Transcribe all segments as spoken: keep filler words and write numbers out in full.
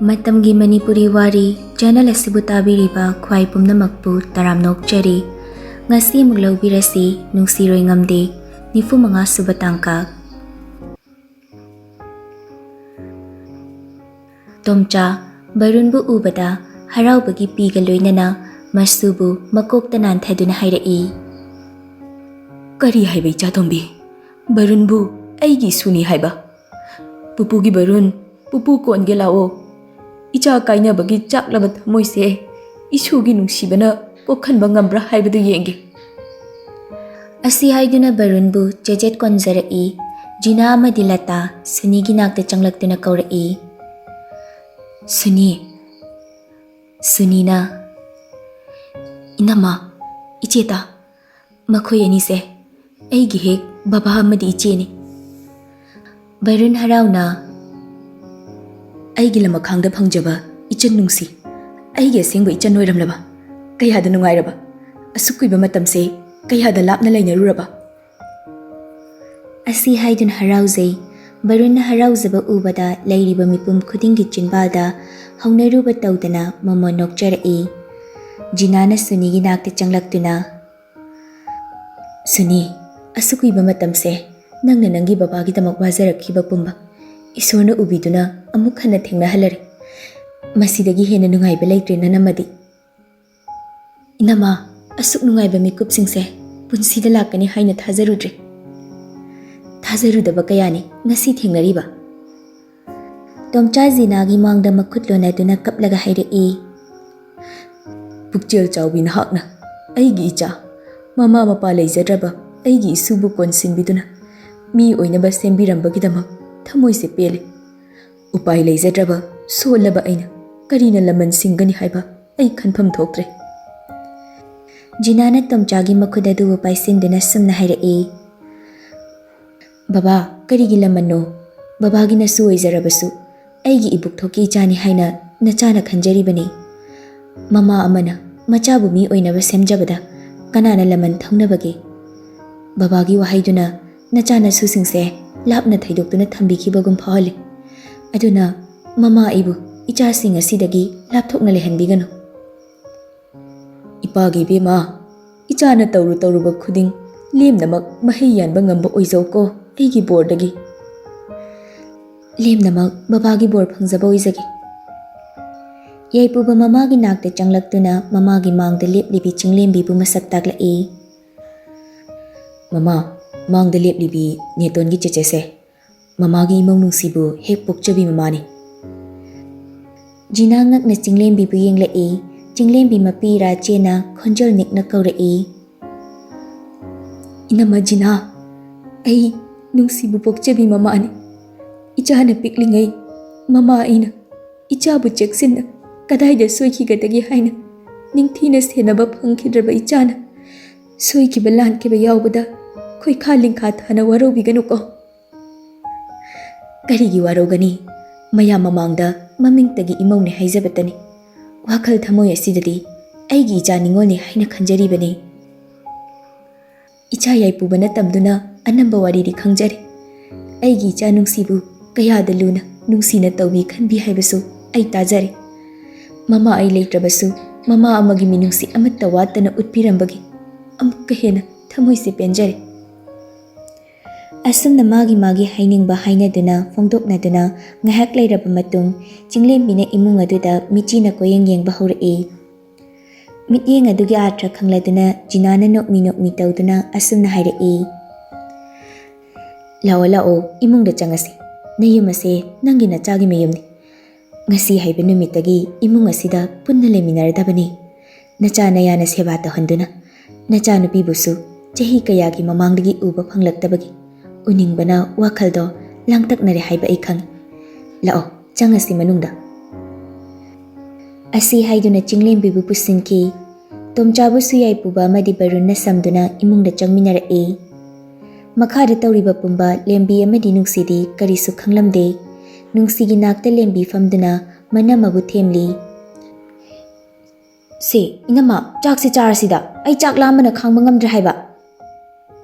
ꯃꯇꯝꯒꯤ ꯃꯅꯤꯄꯨꯔꯤ ꯋꯥꯔꯤ ꯆꯦꯅꯦꯜ ꯑꯁꯤꯕꯨ ꯇꯥꯕꯤꯔꯤꯕ ꯈ꯭ꯋꯥꯏ ꯄꯨꯝꯅꯃꯛꯄꯨ ꯇꯔꯥꯝꯅ ꯑꯣꯛꯆꯔꯤ꯫ ꯉꯁꯤ ꯑꯃꯨꯛ ꯂꯧꯕꯤꯔꯁꯤ ꯅꯨꯡꯁꯤꯔꯣꯏ ꯉꯝꯗꯦ, ꯅꯤꯐꯨ ꯃꯉꯥ ꯁꯨꯕ ꯇꯥꯡꯀꯛ꯫ ꯇꯣꯝꯆꯥ ꯕꯔꯨꯟꯕꯨ ꯎꯕꯗ ꯍꯔꯥꯎꯕꯒꯤ ꯄꯤꯒ ꯂꯣꯏꯅꯅ ꯃꯁꯨꯕꯨ ꯃꯀꯣꯛꯇ ꯅꯥꯟꯊꯗꯨꯅ ꯍꯥꯏꯔꯛꯏ꯫ "ꯀꯔꯤ ꯍꯥꯏꯕ, ꯏꯆꯥ ꯇꯣꯝꯕꯤ? ꯕꯔꯨꯟꯕꯨ ꯑꯩꯒꯤ ꯏꯁꯨꯅꯤ ꯍꯥꯏꯕ? ꯄꯨꯄꯨꯒꯤ ꯕꯔꯨꯟ, ꯄꯨꯄꯨ ꯀꯣꯟꯒꯦ ꯂꯥꯛꯑꯣ꯫ ꯏꯆꯥ ꯀꯥꯏꯅꯕꯒꯤ ꯆꯥꯛꯂꯕ ꯊꯃꯣꯏꯁꯦ ꯏꯁꯨꯒꯤ ꯅꯨꯡꯁꯤꯕꯅ ꯀꯣꯛꯍꯟꯕ ꯉꯝꯕ꯭ꯔꯥ ꯍꯥꯏꯕꯗꯨ ꯌꯦꯡꯒꯦ꯫" ꯑꯁꯤ ꯍꯥꯏꯗꯨꯅ ꯕꯔꯨꯟꯕꯨ ꯆꯦꯖꯦꯠ ꯀꯣꯟꯖꯔꯛꯏ꯫ ꯖꯤꯅꯥ ꯑꯃꯗꯤ ꯂꯇꯥ ꯁꯨꯅꯤꯒꯤ ꯅꯥꯛꯇ ꯆꯪꯂꯛꯇꯨꯅ ꯀꯧꯔꯛꯏ꯫ ꯁꯨꯅꯤ꯫ ꯁꯨꯅꯤꯅ, "ꯏꯅꯝꯃ, ꯏꯆꯦ ꯇꯥ, ꯃꯈꯣꯏ ꯑꯅꯤꯁꯦ ꯑꯩꯒꯤ ꯍꯦꯛ ꯕꯕꯥ ꯑꯃꯗꯤ ꯏꯆꯦꯅꯤ꯫" ꯕꯔꯨꯟ ꯍꯔꯥꯎꯅ, "ꯑꯩꯒꯤ ꯂꯃꯈꯥꯡꯗ ꯐꯪꯖꯕ ꯏꯆꯟ ꯅꯨꯡꯁꯤ, ꯑꯩꯒꯤ ꯑꯁꯦꯡꯕ ꯏꯆꯟ ꯑꯣꯏꯔꯝꯂꯕ, ꯀꯌꯥꯗ ꯅꯨꯡꯉꯥꯏꯔꯕ, ꯑꯁꯨꯛ ꯀꯨꯏꯕ ꯃꯇꯝꯁꯦ ꯀꯌꯥꯗ ꯂꯥꯞꯅ ꯂꯩꯅꯔꯨꯔꯕ꯫" ꯑꯁꯤ ꯍꯥꯏꯗꯨꯅ ꯍꯔꯥꯎꯖꯩ꯫ ꯕꯔꯨꯟꯅ ꯍꯔꯥꯎꯖꯕ ꯎꯕꯗ ꯂꯩꯔꯤꯕ ꯃꯤꯄꯨꯝ ꯈꯨꯗꯤꯡꯒꯤ ꯆꯤꯟꯕꯥꯜꯗ ꯍꯧꯅꯔꯨꯕ ꯇꯧꯗꯅ ꯃꯃꯣꯟ ꯅꯣꯛꯆꯔꯛꯏ꯫ ꯖꯤꯅꯥꯅ ꯁꯨꯅꯤꯒꯤ ꯅꯥꯛꯇ ꯆꯪꯂꯛꯇꯨꯅ, "ꯁꯨꯅꯤ, ꯑꯁꯨꯛ ꯀꯨꯏꯕ ꯃꯇꯝꯁꯦ ꯅꯪꯅ ꯅꯪꯒꯤ ꯕꯕꯥꯒꯤꯗꯃꯛ ꯋꯥꯖꯔꯛꯈꯤꯕ ꯄꯨꯝꯕ ꯏꯁꯣꯔꯅ ꯎꯕꯤꯗꯨꯅ ꯑꯃꯨꯛ ꯍꯟꯅ ꯊꯦꯡꯅꯍꯜꯂꯔꯦ꯫ ꯃꯁꯤꯗꯒꯤ ꯍꯦꯟꯅ ꯅꯨꯡꯉꯥꯏꯕ ꯂꯩꯇ꯭ꯔꯦ ꯅꯅꯝꯃꯗꯤ꯫" "ꯏꯅꯝꯃ, ꯑꯁꯨꯛ ꯅꯨꯡꯉꯥꯏꯕ ꯃꯤꯀꯨꯞꯁꯤꯡꯁꯦ ꯄꯨꯟꯁꯤꯗ ꯂꯥꯛꯀꯅꯤ ꯍꯥꯏꯅ ꯊꯥꯖꯔꯨꯗ꯭ꯔꯦ꯫" "ꯊꯥꯖꯔꯨꯗꯕ ꯀꯌꯥꯅꯤ ꯉꯁꯤ ꯊꯦꯡꯅꯔꯤꯕ꯫" ꯇꯣꯝꯆꯥ ꯖꯤꯅꯥꯒꯤ ꯃꯥꯡꯗ ꯃꯈꯨꯠ ꯂꯣꯟꯅꯗꯨꯅ ꯀꯞꯂꯒ ꯍꯥꯏꯔꯛꯏ꯫ "ꯄꯨꯛꯆꯦꯜ ꯆꯥꯎꯕꯤ ꯅꯍꯥꯛꯅ ꯑꯩꯒꯤ ꯏꯆꯥ, ꯃꯃꯥ ꯃꯄꯥ ꯂꯩꯖꯗ꯭ꯔꯕ ꯑꯩꯒꯤ ꯏꯁꯨꯕꯨ ꯀꯣꯟꯁꯤꯟꯕꯤꯗꯨꯅ ꯃꯤ ꯑꯣꯏꯅꯕ ꯁꯦꯝꯕꯤꯔꯝꯕꯒꯤꯗꯃꯛ ꯊꯃꯣꯏꯁꯦ ꯄꯦꯜꯂꯤ꯫ ꯎꯄꯥꯏ ꯂꯩꯖꯗ꯭ꯔꯕ ꯁꯣꯜꯂꯕ ꯑꯩꯅ ꯀꯔꯤꯅ ꯂꯃꯟ ꯁꯤꯡꯒꯅꯤ ꯍꯥꯏꯕ ꯑꯩ ꯈꯟꯐꯝ ꯊꯣꯛꯇ꯭ꯔꯦ꯫" ꯖꯤꯅꯥꯅ ꯇꯣꯝꯆꯥꯒꯤ ꯃꯈꯨꯠ ꯑꯗꯨꯕꯨ ꯄꯥꯏꯁꯤꯟꯗꯨꯅ ꯁꯨꯝꯅ ꯍꯥꯏꯔꯛꯏ, "ꯕꯕꯥ, ꯀꯔꯤꯒꯤ ꯂꯃꯟꯅꯣ? ꯕꯕꯥꯒꯤ ꯅꯁꯨ ꯑꯣꯏꯖꯔꯕꯁꯨ ꯑꯩꯒꯤ ꯏꯕꯨꯛꯊꯣꯛꯀꯤ ꯏꯆꯥꯅꯤ ꯍꯥꯏꯅ ꯅꯆꯥꯅ ꯈꯟꯖꯔꯤꯕꯅꯤ꯫ ꯃꯃꯥ ꯑꯃꯅ ꯃꯆꯥꯕꯨ ꯃꯤ ꯑꯣꯏꯅꯕ ꯁꯦꯝꯖꯕꯗ ꯀꯅꯥꯅ ꯂꯃꯟ ꯊꯧꯅꯕꯒꯦ? ꯕꯕꯥꯒꯤ ꯋꯥꯍꯩꯗꯨꯅ ꯅꯆꯥꯅꯁꯨꯁꯤꯡꯁꯦ ꯂꯥꯞꯅ ꯊꯩꯗꯣꯛꯇꯨꯅ ꯊꯝꯕꯤꯈꯤꯕꯒꯨꯝ ꯐꯥꯎꯍꯜꯂꯤ꯫ ꯑꯗꯨꯅ ꯃꯃꯥ ꯑꯩꯕꯨ ꯏꯆꯥꯁꯤꯡ ꯑꯁꯤꯗꯒꯤ ꯂꯥꯞꯊꯣꯛꯅ ꯂꯩꯍꯟꯕꯤꯒꯅꯨ꯫ ꯏꯄꯥꯒꯤ ꯏꯕꯦꯝꯃ, ꯏꯆꯥꯅ ꯇꯧꯔꯨ ꯇꯧꯔꯨꯕ ꯈꯨꯗꯤꯡ ꯂꯦꯝꯅꯃꯛ ꯃꯍꯩ ꯌꯥꯟꯕ ꯉꯝꯕ ꯑꯣꯏꯖꯧꯀꯣ, ꯑꯩꯒꯤ ꯕꯣꯔꯗꯒꯤ꯫ ꯂꯦꯝꯅꯃꯛ ꯕꯕꯥꯒꯤ ꯕꯣꯔ ꯐꯪꯖꯕ ꯑꯣꯏꯖꯒꯦ꯫ ꯌꯥꯏꯄꯨꯕ ꯃꯃꯥꯒꯤ ꯅꯥꯛꯇ ꯆꯪꯂꯛꯇꯨꯅ ꯃꯃꯥꯒꯤ ꯃꯥꯡꯗ ꯂꯦꯞꯂꯤꯕꯤ ꯆꯤꯡꯂꯦꯝꯕꯤꯕꯨ ꯃꯁꯛ ꯇꯥꯛꯂꯛꯏ꯫ "ꯃꯃꯥ, ꯃꯥꯡꯗ ꯂꯦꯞꯂꯤꯕꯤ ꯅꯦꯇꯣꯟꯒꯤ ꯆꯦꯆꯦꯁꯦ ꯃꯃꯥꯒꯤ ꯏꯃꯧ ꯅꯨꯡꯁꯤꯕꯨ ꯍꯦꯛ ꯄꯣꯛꯆꯕꯤ ꯃꯃꯥꯅꯤ꯫" ꯖꯤꯅꯥ ꯉꯛꯅ ꯆꯤꯡꯂꯦꯝꯕꯤꯕꯨ ꯌꯦꯡꯂꯛꯏ꯫ ꯆꯤꯡꯂꯦꯝꯕꯤ ꯃꯄꯤ ꯏꯔꯥ ꯆꯦꯅ ꯈꯣꯟꯖꯦꯜ ꯅꯤꯛꯅ ꯀꯧꯔꯛꯏ꯫ "ꯏꯅꯝꯃ ꯖꯤꯅꯥ, ꯑꯩ ꯅꯨꯡꯁꯤꯕꯨ ꯄꯣꯛꯆꯕꯤ ꯃꯃꯥꯅꯤ꯫ ꯏꯆꯥꯅ ꯄꯤꯛꯂꯤꯉꯩ ꯃꯃꯥ ꯑꯩꯅ ꯏꯆꯥꯕꯨ ꯆꯦꯛꯁꯤꯟꯅ ꯀꯗꯥꯏꯗ ꯁꯣꯏꯈꯤꯒꯗꯒꯦ ꯍꯥꯏꯅ ꯅꯤꯡꯊꯤꯅ ꯁꯦꯟꯅꯕ ꯐꯪꯈꯤꯗ꯭ꯔꯕ ꯏꯆꯥꯅ ꯁꯣꯏꯈꯤꯕ ꯂꯥꯟꯈꯤꯕ ꯌꯥꯎꯕꯗ ꯈꯣꯏꯈꯥ ꯂꯤꯡꯈꯥ ꯊꯥꯅ ꯋꯥꯔꯧꯕꯤꯒꯅꯨꯀꯣ꯫" "ꯀꯔꯤꯒꯤ ꯋꯥꯔꯧꯒꯅꯤ? ꯃꯌꯥꯝ ꯃꯃꯥꯡꯗ ꯃꯃꯤꯡꯇꯒꯤ ꯏꯃꯧꯅꯦ ꯍꯥꯏꯖꯕꯇꯅꯤ꯫ ꯋꯥꯈꯜ ꯊꯃꯣꯏ ꯑꯁꯤꯗꯗꯤ ꯑꯩꯒꯤ ꯏꯆꯥ ꯅꯤꯉꯣꯜꯅꯤ ꯍꯥꯏꯅ ꯈꯟꯖꯔꯤꯕꯅꯤ꯫" "ꯏꯆꯥ ꯌꯥꯏꯄꯨꯕꯅ ꯇꯝꯗꯨꯅ ꯑꯅꯝꯕ ꯋꯥꯔꯤꯗꯤ ꯈꯪꯖꯔꯦ꯫ ꯑꯩꯒꯤ ꯏꯆꯥ ꯅꯨꯡꯁꯤꯕꯨ ꯀꯌꯥꯗ ꯂꯨꯅ ꯅꯨꯡꯁꯤꯅ ꯇꯧꯕꯤ ꯈꯟꯕꯤ ꯍꯥꯏꯕꯁꯨ ꯑꯩ ꯇꯥꯖꯔꯦ꯫ ꯃꯃꯥ ꯑꯩ ꯂꯩꯇ꯭ꯔꯕꯁꯨ ꯃꯃꯥ ꯑꯃꯒꯤ ꯃꯤꯅꯨꯡꯁꯤ ꯑꯃꯠꯇ ꯋꯥꯠꯇꯅ ꯎꯠꯄꯤꯔꯝꯕꯒꯤ ꯑꯃꯨꯛꯀ ꯍꯦꯟꯅ ꯊꯃꯣꯏꯁꯦ ꯄꯦꯟꯖꯔꯦ꯫" ꯑꯁꯨꯝꯅ ꯃꯥꯒꯤ ꯃꯥꯒꯤ ꯍꯥꯏꯅꯤꯡꯕ ꯍꯥꯏꯅꯗꯨꯅ ꯐꯣꯡꯗꯣꯛꯅꯗꯨꯅ ꯉꯥꯏꯍꯥꯛ ꯂꯩꯔꯕ ꯃꯇꯨꯡ, ꯆꯤꯡꯂꯦꯝꯕꯤꯅ ꯏꯃꯨꯡ ꯑꯗꯨꯗ ꯃꯤꯠꯆꯤꯅ ꯀꯣꯌꯦꯡ ꯌꯦꯡꯕ ꯍꯧꯔꯛꯏ꯫ ꯃꯤꯠꯌꯦꯡ ꯑꯗꯨꯒꯤ ꯑꯥꯔꯊ ꯈꯪꯂꯗꯨꯅ ꯖꯤꯅꯥꯅ ꯅꯣꯛꯃꯤ ꯅꯣꯛꯃꯤ ꯇꯧꯗꯨꯅ ꯑꯁꯨꯝꯅ ꯍꯥꯏꯔꯛꯏ꯫ "ꯂꯥꯛꯑꯣ, ꯂꯥꯛꯑꯣ, ꯏꯃꯨꯡꯗ ꯆꯪꯉꯁꯤ꯫ ꯅꯌꯨꯝ ꯑꯁꯦ ꯅꯪꯒꯤ ꯅꯆꯥꯒꯤ ꯃꯌꯨꯝꯅꯤ꯫ ꯉꯁꯤ ꯍꯥꯏꯕ ꯅꯨꯃꯤꯠꯇꯒꯤ ꯏꯃꯨꯡ ꯑꯁꯤꯗ ꯄꯨꯟꯅ ꯂꯩꯃꯤꯟꯅꯔꯗꯕꯅꯤ꯫ ꯅꯆꯥ ꯅꯌꯥꯅ ꯁꯦꯕꯥ ꯇꯧꯍꯟꯗꯨꯅ ꯅꯆꯥꯅꯨꯄꯤꯕꯨꯁꯨ ꯆꯍꯤ ꯀꯌꯥꯒꯤ ꯃꯃꯥꯡꯗꯒꯤ ꯎꯕ ꯐꯪꯂꯛꯇꯕꯒꯤ ꯎꯅꯤꯡꯕꯅ ꯋꯥꯈꯜꯗꯣ ꯂꯥꯡꯇꯛꯅꯔꯦ ꯍꯥꯏꯕ ꯑꯩ ꯈꯪꯏ꯫ ꯂꯥꯛꯑꯣ, ꯆꯪꯉꯁꯤ ꯃꯅꯨꯡꯗ꯫" ꯑꯁꯤ ꯍꯥꯏꯗꯨꯅ ꯆꯤꯡꯂꯦꯝꯕꯤꯕꯨ ꯄꯨꯁꯤꯟꯈꯤ꯫ ꯇꯣꯝꯆꯥꯕꯨꯁꯨ ꯌꯥꯏꯄꯨꯕ ꯑꯃꯗꯤ ꯕꯔꯨꯟꯅ ꯁꯝꯗꯨꯅ ꯏꯃꯨꯡꯗ ꯆꯪꯃꯤꯟꯅꯔꯛꯏ꯫ ꯃꯈꯥꯗ ꯇꯧꯔꯤꯕ ꯄꯨꯝꯕ ꯂꯦꯝꯕꯤ ꯑꯃꯗꯤ ꯅꯨꯡꯁꯤꯗꯤ ꯀꯔꯤꯁꯨ ꯈꯪꯂꯝꯗꯦ꯫ ꯅꯨꯡꯁꯤꯒꯤ ꯅꯥꯛꯇ ꯂꯦꯝꯕꯤ ꯐꯝꯗꯨꯅ ꯃꯅꯝ ꯑꯃꯕꯨ ꯊꯦꯝꯂꯤ꯫ "ꯁꯦ, ꯏꯅꯝꯃ, ꯆꯥꯛꯁꯦ ꯆꯥꯔꯁꯤꯗ꯫ ꯑꯩ ꯆꯥꯛ ꯂꯥꯝꯕꯅ ꯈꯥꯡꯕ ꯉꯝꯗ꯭ꯔꯦ ꯍꯥꯏꯕ꯫"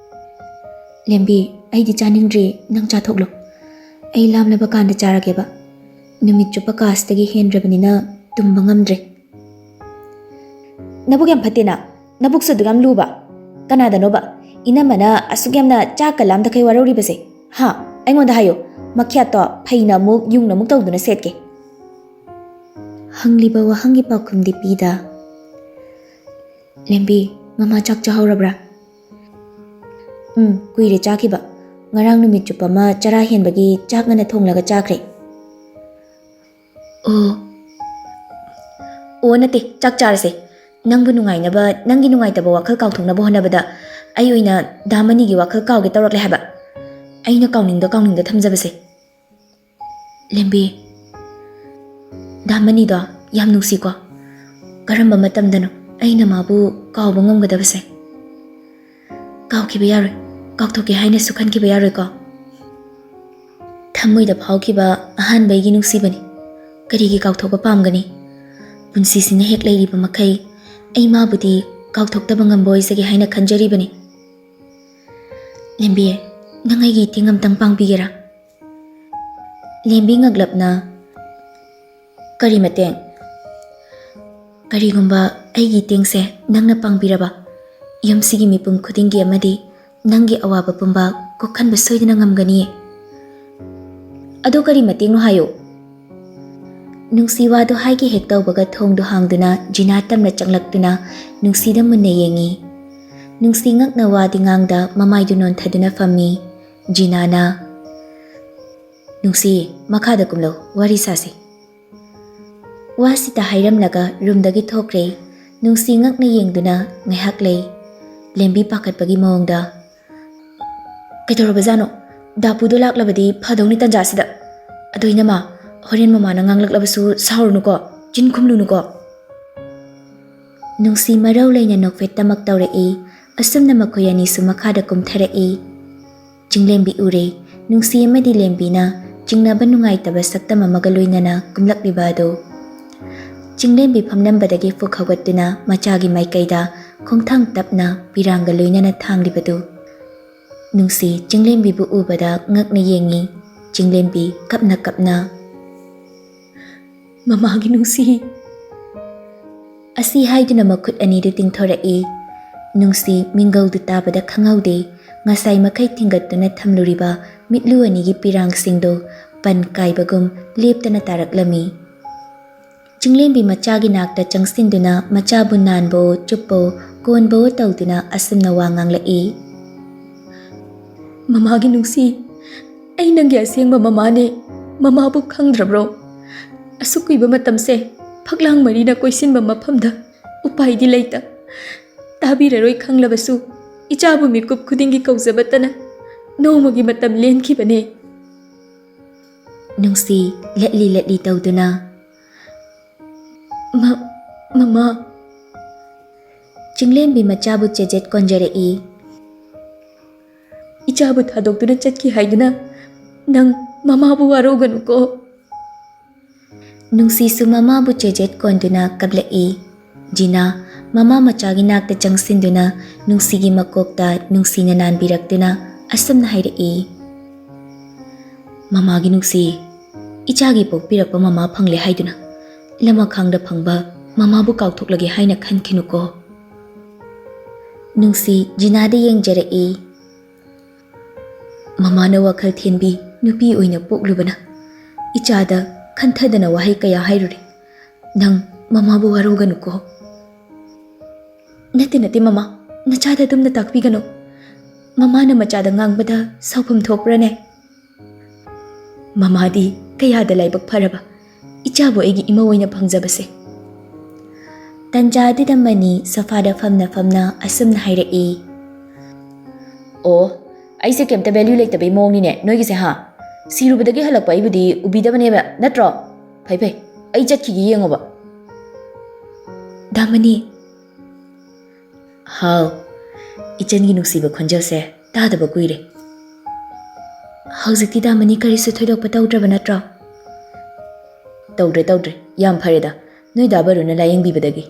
"ꯂꯦꯝꯕꯤ, ꯑꯩꯗꯤ ꯆꯥꯅꯤꯡꯗ꯭ꯔꯤ, ꯅꯪ ꯆꯥꯊꯣꯛꯂꯣ꯫ ꯑꯩ ꯂꯥꯝꯂꯕ ꯀꯥꯟꯗ ꯆꯥꯔꯒꯦꯕ꯫ ꯅꯨꯃꯤꯠ ꯆꯨꯞꯄ ꯀꯥꯁꯤꯗꯒꯤ ꯍꯦꯟꯗ꯭ꯔꯕꯅꯤꯅ ꯇꯨꯝꯕ ꯉꯝꯗ꯭ꯔꯦ꯫ ꯅꯕꯨꯛ ꯌꯥꯝ ꯐꯠꯇꯦꯅ꯫ ꯅꯕꯨꯛꯁꯨ ꯑꯗꯨꯛ ꯌꯥꯝ ꯂꯨꯕ꯫ ꯀꯅꯥꯗꯅꯣꯕ? ꯏꯅꯝꯃꯅ ꯑꯁꯨꯛ ꯌꯥꯝꯅ ꯆꯥꯛꯀ ꯂꯥꯝꯗꯈꯩ ꯋꯥꯔꯧꯔꯤꯕꯁꯦ? ꯍꯥ? ꯑꯩꯉꯣꯟꯗ ꯍꯥꯏꯌꯨ꯫ ꯃꯈ꯭ꯌꯥꯠꯇꯣ ꯐꯩꯅ ꯑꯃꯨꯛ ꯌꯨꯡꯅ ꯑꯃꯨꯛ ꯇꯧꯗꯨꯅ ꯁꯦꯠꯀꯦ꯫ ꯍꯪꯂꯤꯕ ꯋꯥꯍꯪꯒꯤ ꯄꯥꯎꯈꯨꯝꯗꯤ ꯄꯤꯗ꯫ ꯂꯦꯝꯕꯤ, ꯃꯃꯥ ꯆꯥꯛ ꯆꯥꯍꯧꯔꯕ꯭ꯔꯥ? ꯎꯝ, ꯀꯨꯏꯔꯦ ꯆꯥꯈꯤꯕ꯫ ꯉꯔꯥꯡ ꯅꯨꯃꯤꯠ ꯆꯨꯞꯄ ꯑꯃ ꯆꯔꯥ ꯍꯦꯟꯕꯒꯤ ꯆꯥꯛ ꯉꯟꯅ ꯊꯣꯡꯂꯒ ꯆꯥꯈ꯭ꯔꯦ꯫ ꯑꯣ꯫ ꯑꯣ ꯅꯠꯇꯦ, ꯆꯥꯛ ꯆꯥꯔꯁꯦ꯫ ꯅꯪꯕꯨ ꯅꯨꯡꯉꯥꯏꯅꯕ, ꯅꯪꯒꯤ ꯅꯨꯡꯉꯥꯏꯇꯕ ꯋꯥꯈꯜ ꯀꯥꯎꯊꯣꯛꯅꯕ ꯍꯣꯠꯅꯕꯗ ꯑꯩ ꯑꯣꯏꯅ ꯗꯥ ꯃꯅꯤꯒꯤ ꯋꯥꯈꯜ ꯀꯥꯎꯒꯦ ꯇꯧꯔꯛꯂꯦ ꯍꯥꯏꯕ꯫ ꯑꯩꯅ ꯀꯥꯎꯅꯤꯡꯗ ꯀꯥꯎꯅꯤꯡꯗ ꯊꯝꯖꯕꯁꯦ꯫ ꯂꯦꯝꯕꯤ, ꯗꯥ ꯃꯅꯤꯗꯣ ꯌꯥꯝ ꯅꯨꯡꯁꯤꯀꯣ꯫ ꯀꯔꯝꯕ ꯃꯇꯝꯗꯅꯣ ꯑꯩꯅ ꯃꯥꯕꯨ ꯀꯥꯎꯕ ꯉꯝꯒꯗꯕꯁꯦ? ꯀꯥꯎꯈꯤꯕ ꯌꯥꯔꯣꯏ, ꯀꯥꯎꯊꯣꯛꯀꯦ ꯍꯥꯏꯅꯁꯨ ꯈꯟꯈꯤꯕ ꯌꯥꯔꯣꯏꯀꯣ꯫ ꯊꯃꯣꯏꯗ ꯐꯥꯎꯈꯤꯕ ꯑꯍꯥꯟꯕꯒꯤ ꯅꯨꯡꯁꯤꯕꯅꯤ꯫ ꯀꯔꯤꯒꯤ ꯀꯥꯎꯊꯣꯛꯄ ꯄꯥꯝꯒꯅꯤ? ꯄꯨꯟꯁꯤꯁꯤꯅ ꯍꯦꯛ ꯂꯩꯔꯤꯕ ꯃꯈꯩ ꯑꯩ ꯃꯥꯕꯨꯗꯤ ꯀꯥꯎꯊꯣꯛꯇꯕ ꯉꯝꯕ ꯑꯣꯏꯖꯒꯦ ꯍꯥꯏꯅ ꯈꯟꯖꯔꯤꯕꯅꯤ꯫ ꯂꯦꯝꯕꯤ, ꯅꯪ ꯑꯩꯒꯤ ꯏꯇꯦꯡ ꯑꯝꯇꯪ ꯄꯥꯡꯕꯤꯒꯦꯔꯥ? ꯂꯦꯝꯕꯤ ꯉꯛꯂꯞꯅ, "ꯀꯔꯤ ꯃꯇꯦꯡ?" "ꯀꯔꯤꯒꯨꯝꯕ ꯑꯩꯒꯤ ꯏꯇꯦꯡꯁꯦ ꯅꯪꯅ ꯄꯥꯡꯕꯤꯔꯕ, ꯌꯨꯝꯁꯤꯒꯤ ꯃꯤꯄꯨꯝ ꯈꯨꯗꯤꯡꯒꯤ ꯑꯃꯗꯤ ꯅꯪꯒꯤ ꯑꯋꯥꯕ ꯄꯨꯝꯕ ꯀꯣꯛꯍꯟꯕ ꯁꯣꯏꯗꯅ ꯉꯝꯒꯅꯤꯌꯦ꯫" "ꯑꯗꯨ ꯀꯔꯤ ꯃꯇꯦꯡꯅꯣ ꯍꯥꯏꯌꯨ?" ꯅꯨꯡꯁꯤ ꯋꯥꯗꯨ ꯍꯥꯏꯒꯦ ꯍꯦꯛ ꯇꯧꯕꯒ ꯊꯣꯡꯗꯨ ꯍꯥꯡꯗꯨꯅ ꯖꯤꯅꯥ ꯇꯞꯅ ꯆꯪꯂꯛꯇꯨꯅ ꯅꯨꯡꯁꯤꯗ ꯃꯨꯟꯅ ꯌꯦꯡꯉꯤ꯫ ꯅꯨꯡꯁꯤ ꯉꯛꯅ ꯋꯥꯗꯤ ꯉꯥꯡꯗ ꯃꯃꯥꯏꯗꯨ ꯅꯣꯟꯊꯗꯨꯅ ꯐꯝꯃꯤ꯫ ꯖꯤꯅꯥꯅ, "ꯅꯨꯡꯁꯤ, ꯃꯈꯥꯗ ꯀꯨꯝꯂꯧ, ꯋꯥꯔꯤ ꯁꯥꯁꯤ꯫" ꯋꯥꯁꯤꯇ ꯍꯥꯏꯔꯝꯂꯒ ꯔꯨꯝꯗꯒꯤ ꯊꯣꯛꯈ꯭ꯔꯦ꯫ ꯅꯨꯡꯁꯤ ꯉꯛꯅ ꯌꯦꯡꯗꯨꯅ ꯉꯥꯏꯍꯥꯛ ꯂꯩ꯫ ꯂꯦꯝꯕꯤ ꯄꯥꯈꯠꯄꯒꯤ ꯃꯑꯣꯡꯗ, "ꯀꯩꯗꯧꯔꯕꯖꯥꯠꯅꯣ? ꯗꯥꯄꯨꯗꯣ ꯂꯥꯛꯂꯕꯗꯤ ꯐꯗꯧꯅꯤ ꯇꯟꯖꯥꯁꯤꯗ꯫ ꯑꯗꯣ ꯏꯅꯝꯃ, ꯍꯣꯔꯦꯟ ꯃꯃꯥꯅ ꯉꯥꯡꯂꯛꯂꯕꯁꯨ ꯁꯥꯎꯔꯨꯅꯨꯀꯣ, ꯆꯤꯟ ꯈꯨꯝꯂꯨꯅꯨꯀꯣ꯫" ꯅꯨꯡꯁꯤ ꯃꯔꯧ ꯂꯩꯅ ꯅꯣꯛꯐꯦꯠꯇꯃꯛ ꯇꯧꯔꯛꯏ꯫ ꯑꯁꯨꯝꯅ ꯃꯈꯣꯏ ꯑꯅꯤꯁꯨ ꯃꯈꯥꯗ ꯀꯨꯝꯊꯔꯛꯏ꯫ ꯆꯤꯡꯂꯦꯝꯕꯤ ꯎꯔꯦ꯫ ꯅꯨꯡꯁꯤ ꯑꯃꯗꯤ ꯂꯦꯝꯕꯤꯅ ꯆꯤꯡꯅꯕ ꯅꯨꯡꯉꯥꯏꯇꯕ ꯁꯛꯇꯝ ꯑꯃꯒ ꯂꯣꯏꯅꯅ ꯀꯨꯝꯂꯛꯂꯤꯕ ꯑꯗꯨ꯫ ꯆꯤꯡꯂꯦꯝꯕꯤ ꯐꯝꯂꯝꯕꯗꯒꯤ ꯐꯨꯛ ꯍꯧꯒꯠꯇꯨꯅ ꯃꯆꯥꯒꯤ ꯃꯥꯏꯀꯩꯗ ꯈꯣꯡꯊꯥꯡ ꯇꯞꯅ ꯄꯤꯔꯥꯡꯒ ꯂꯣꯏꯅꯅ ꯊꯥꯡꯂꯤꯕꯗꯨ꯫ ꯅꯨꯡꯁꯤ ꯆꯤꯡꯂꯦꯝꯕꯤꯕꯨ ꯎꯕꯗ ꯉꯛꯅ ꯌꯦꯡꯉꯤ꯫ ꯆꯤꯡꯂꯦꯝꯕꯤ ꯀꯞꯅ ꯀꯞꯅ, "ꯃꯃꯥꯒꯤ ꯅꯨꯡꯁꯤ!" ꯑꯁꯤ ꯍꯥꯏꯗꯨꯅ ꯃꯈꯨꯠ ꯑꯅꯤꯗꯨ ꯇꯤꯡꯊꯣꯔꯛꯏ꯫ ꯅꯨꯡꯁꯤ ꯃꯤꯡꯒꯧꯗꯨ ꯇꯥꯕꯗ ꯈꯪꯍꯧꯗꯦ꯫ ꯉꯁꯥꯏ ꯃꯈꯩ ꯊꯤꯡꯒꯠꯇꯨꯅ ꯊꯝꯂꯨꯔꯤꯕ ꯃꯤꯠꯂꯨ ꯑꯅꯤꯒꯤ ꯄꯤꯔꯥꯡꯁꯤꯡꯗꯨ ꯄꯟ ꯀꯥꯏꯕꯒꯨꯝ ꯂꯦꯞꯇꯅ ꯇꯥꯔꯛꯂꯝꯃꯤ꯫ ꯆꯤꯡꯂꯦꯝꯕꯤ ꯃꯆꯥꯒꯤ ꯅꯥꯛꯇ ꯆꯪꯁꯤꯟꯗꯨꯅ ꯃꯆꯥꯕꯨ ꯅꯥꯟꯕꯑꯣ ꯆꯨꯞꯄꯑꯣ ꯀꯣꯟꯕꯑꯣ ꯇꯧꯗꯨꯅ ꯑꯁꯨꯝꯅ ꯋꯥ ꯉꯥꯡꯂꯛꯏ꯫ "ꯃꯃꯥꯒꯤ ꯅꯨꯡꯁꯤ, ꯑꯩ ꯅꯪꯒꯤ ꯑꯁꯦꯡꯕ ꯃꯃꯥꯅꯦ꯫ ꯃꯃꯥꯕꯨ ꯈꯪꯗ꯭ꯔꯕ꯭ꯔꯣ? ꯑꯁꯨꯛ ꯀꯨꯏꯕ ꯃꯇꯝꯁꯦ ꯐꯛꯂꯥꯡ ꯃꯔꯤꯅ ꯀꯣꯏꯁꯤꯟꯕ ꯃꯐꯝꯗ ꯎꯄꯥꯏꯗꯤ ꯂꯩꯇ꯫ ꯇꯥꯕꯤꯔꯔꯣꯏ ꯈꯪꯂꯕꯁꯨ, ꯏꯆꯥꯕꯨ ꯃꯤꯀꯨꯞ ꯈꯨꯗꯤꯡꯒꯤ ꯀꯧꯖꯕꯇꯅ ꯅꯣꯡꯃꯒꯤ ꯃꯇꯝ ꯂꯦꯟꯈꯤꯕꯅꯦ꯫" ꯅꯨꯡꯁꯤ ꯂꯠꯂꯤ ꯂꯠꯂꯤ ꯇꯧꯗꯨꯅ, "ꯃ-, ꯃꯃꯥ!" ꯆꯤꯡꯂꯦꯝꯕꯤ ꯃꯆꯥꯕꯨ ꯆꯦꯖꯦꯠ ꯀꯣꯟꯖꯔꯛꯏ꯫ "ꯏꯆꯥꯕꯨ ꯊꯥꯗꯣꯛꯇꯨꯅ ꯆꯠꯈꯤ ꯍꯥꯏꯗꯨꯅ ꯅꯪ ꯃꯃꯥꯕꯨ ꯋꯥꯔꯧꯒꯅꯨꯀꯣ꯫" ꯅꯨꯡꯁꯤꯁꯨ ꯃꯃꯥꯕꯨ ꯆꯦꯖꯦꯠ ꯀꯣꯟꯗꯨꯅ ꯀꯞꯂꯛꯏ꯫ ꯖꯤꯅꯥ ꯃꯃꯥ ꯃꯆꯥꯒꯤ ꯅꯥꯛꯇ ꯆꯪꯁꯤꯟꯗꯨꯅ ꯅꯨꯡꯁꯤꯒꯤ ꯃꯀꯣꯛꯇ ꯅꯨꯡꯁꯤꯅ ꯅꯥꯟꯕꯤꯔꯛꯇꯨꯅ ꯑꯁꯨꯝꯅ ꯍꯥꯏꯔꯛꯏ, "ꯃꯃꯥꯒꯤ ꯅꯨꯡꯁꯤ, ꯏꯆꯥꯒꯤ ꯄꯣꯛꯄꯤꯔꯛꯄ ꯃꯃꯥ ꯐꯪꯂꯦ ꯍꯥꯏꯗꯨꯅ ꯂꯃꯈꯥꯡꯗ ꯐꯪꯕ ꯃꯃꯥꯕꯨ ꯀꯥꯎꯊꯣꯛꯂꯒꯦ ꯍꯥꯏꯅ ꯈꯟꯈꯤꯅꯨꯀꯣ꯫" ꯅꯨꯡꯁꯤ ꯖꯤꯅꯥꯗ ꯌꯦꯡꯖꯔꯛꯏ꯫ "ꯃꯃꯥꯅ ꯋꯥꯈꯜ ꯊꯦꯟꯕꯤ ꯅꯨꯄꯤ ꯑꯣꯏꯅ ꯄꯣꯛꯂꯨꯕꯅ ꯏꯆꯥꯗ ꯈꯟꯊꯗꯅ ꯋꯥꯍꯩ ꯀꯌꯥ ꯍꯥꯏꯔꯨꯔꯦ꯫ ꯅꯪ ꯃꯃꯥꯕꯨ ꯋꯥꯔꯧꯒꯅꯨꯀꯣ꯫" "ꯅꯠꯇꯦ, ꯅꯠꯇꯦ ꯃꯃꯥ, ꯅꯆꯥꯗ ꯑꯗꯨꯝꯅ ꯇꯥꯛꯄꯤꯒꯅꯨ꯫ ꯃꯃꯥꯅ ꯃꯆꯥꯗ ꯉꯥꯡꯕꯗ ꯁꯥꯎꯐꯝ ꯊꯣꯛꯄ꯭ꯔꯅꯦ? ꯃꯃꯥꯗꯤ ꯀꯌꯥꯗ ꯂꯥꯏꯕꯛ ꯐꯔꯕ, ꯏꯆꯥꯕꯨ ꯑꯩꯒꯤ ꯏꯃꯧ ꯑꯣꯏꯅ ꯐꯪꯖꯕꯁꯦ꯫" ꯇꯟꯖꯥ ꯑꯗꯨꯗ ꯃꯅꯤ ꯁꯣꯐꯥꯗ ꯐꯝꯅ ꯐꯝꯅ ꯑꯁꯨꯝꯅ ꯍꯥꯏꯔꯛꯏ꯫ "ꯑꯣ, ꯑꯩꯁꯦ ꯀꯩꯝꯇ value ꯂꯩꯇꯕꯩ ꯃꯑꯣꯡꯅꯤꯅꯦ ꯅꯣꯏꯒꯤꯁꯦ, ꯍꯥ? ꯁꯤꯔꯨꯕꯗꯒꯤ ꯍꯜꯂꯛꯄ ꯑꯩꯕꯨꯗꯤ ꯎꯕꯤꯗꯕꯅꯦꯕ, ꯅꯠꯇ꯭ꯔꯣ? ꯐꯩ ꯐꯩ, ꯑꯩ ꯆꯠꯈꯤꯒꯦ ꯌꯦꯡꯉꯨꯕ꯫" "ꯗꯥ ꯃꯅꯤ꯫" "ꯍꯥꯎ, ꯏꯆꯟꯒꯤ ꯅꯨꯡꯁꯤꯕ ꯈꯣꯟꯖꯦꯜꯁꯦ ꯇꯥꯗꯕ ꯀꯨꯏꯔꯦ꯫" "ꯍꯧꯖꯤꯛꯇꯤ ꯗꯥ ꯃꯅꯤ ꯀꯔꯤꯁꯨ ꯊꯣꯏꯗꯣꯛꯄ ꯇꯧꯗ꯭ꯔꯕ ꯅꯠꯇ꯭ꯔꯣ?" "ꯇꯧꯗ꯭ꯔꯦ, ꯇꯧꯗ꯭ꯔꯦ꯫ ꯌꯥꯝ ꯐꯔꯦꯗ, ꯅꯣꯏ ꯗꯥ ꯕꯔꯨꯅ ꯂꯥꯌꯦꯡꯕꯤꯕꯗꯒꯤ꯫"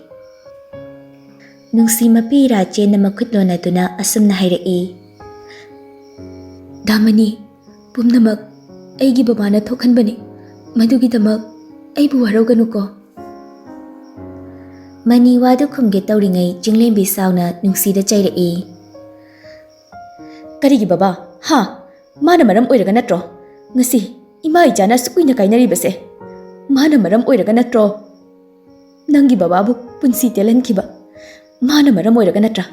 ꯅꯨꯡꯁꯤ ꯃꯄꯤ ꯏꯔꯥ ꯆꯦꯟꯅ ꯃꯈꯨꯠ ꯂꯣꯟꯅꯗꯨꯅ ꯑꯁꯨꯝꯅ ꯍꯥꯏꯔꯛꯏ꯫ "ꯗꯥ ꯃꯅꯤ, ꯄꯨꯝꯅꯃꯛ ꯑꯩꯒꯤ ꯕꯕꯥꯅ ꯊꯣꯛꯍꯟꯕꯅꯤ꯫ ꯃꯗꯨꯒꯤꯗꯃꯛ ꯑꯩꯕꯨ ꯋꯥꯔꯧꯒꯅꯨꯀꯣ꯫ ꯃꯅꯤ ꯋꯥꯗꯨ ꯈꯨꯝꯒꯦ ꯇꯧꯔꯤꯉꯩ ꯆꯤꯡꯂꯦꯝꯕꯤ ꯁꯥꯎꯅ ꯅꯨꯡꯁꯤꯗ ꯆꯩꯔꯛꯏ꯫ "ꯀꯔꯤꯒꯤ ꯕꯕꯥ? ꯍꯥ? ꯃꯥꯅ ꯃꯔꯝ ꯑꯣꯏꯔꯒ ꯅꯠꯇ꯭ꯔꯣ ꯉꯁꯤ ꯏꯃꯥ ꯏꯆꯥꯅ ꯑꯁꯨꯛ ꯀꯨꯏꯅ ꯀꯥꯏꯅꯔꯤꯕꯁꯦ? ꯃꯥꯅ ꯃꯔꯝ ꯑꯣꯏꯔꯒ ꯅꯠꯇ꯭ꯔꯣ ꯅꯪꯒꯤ ꯕꯕꯥꯕꯨ ꯄꯨꯟꯁꯤ ꯇꯦꯜꯍꯟꯈꯤꯕ? ꯃꯥꯅ ꯃꯔꯝ ꯑꯣꯏꯔꯒ ꯅꯠꯇ꯭ꯔꯥ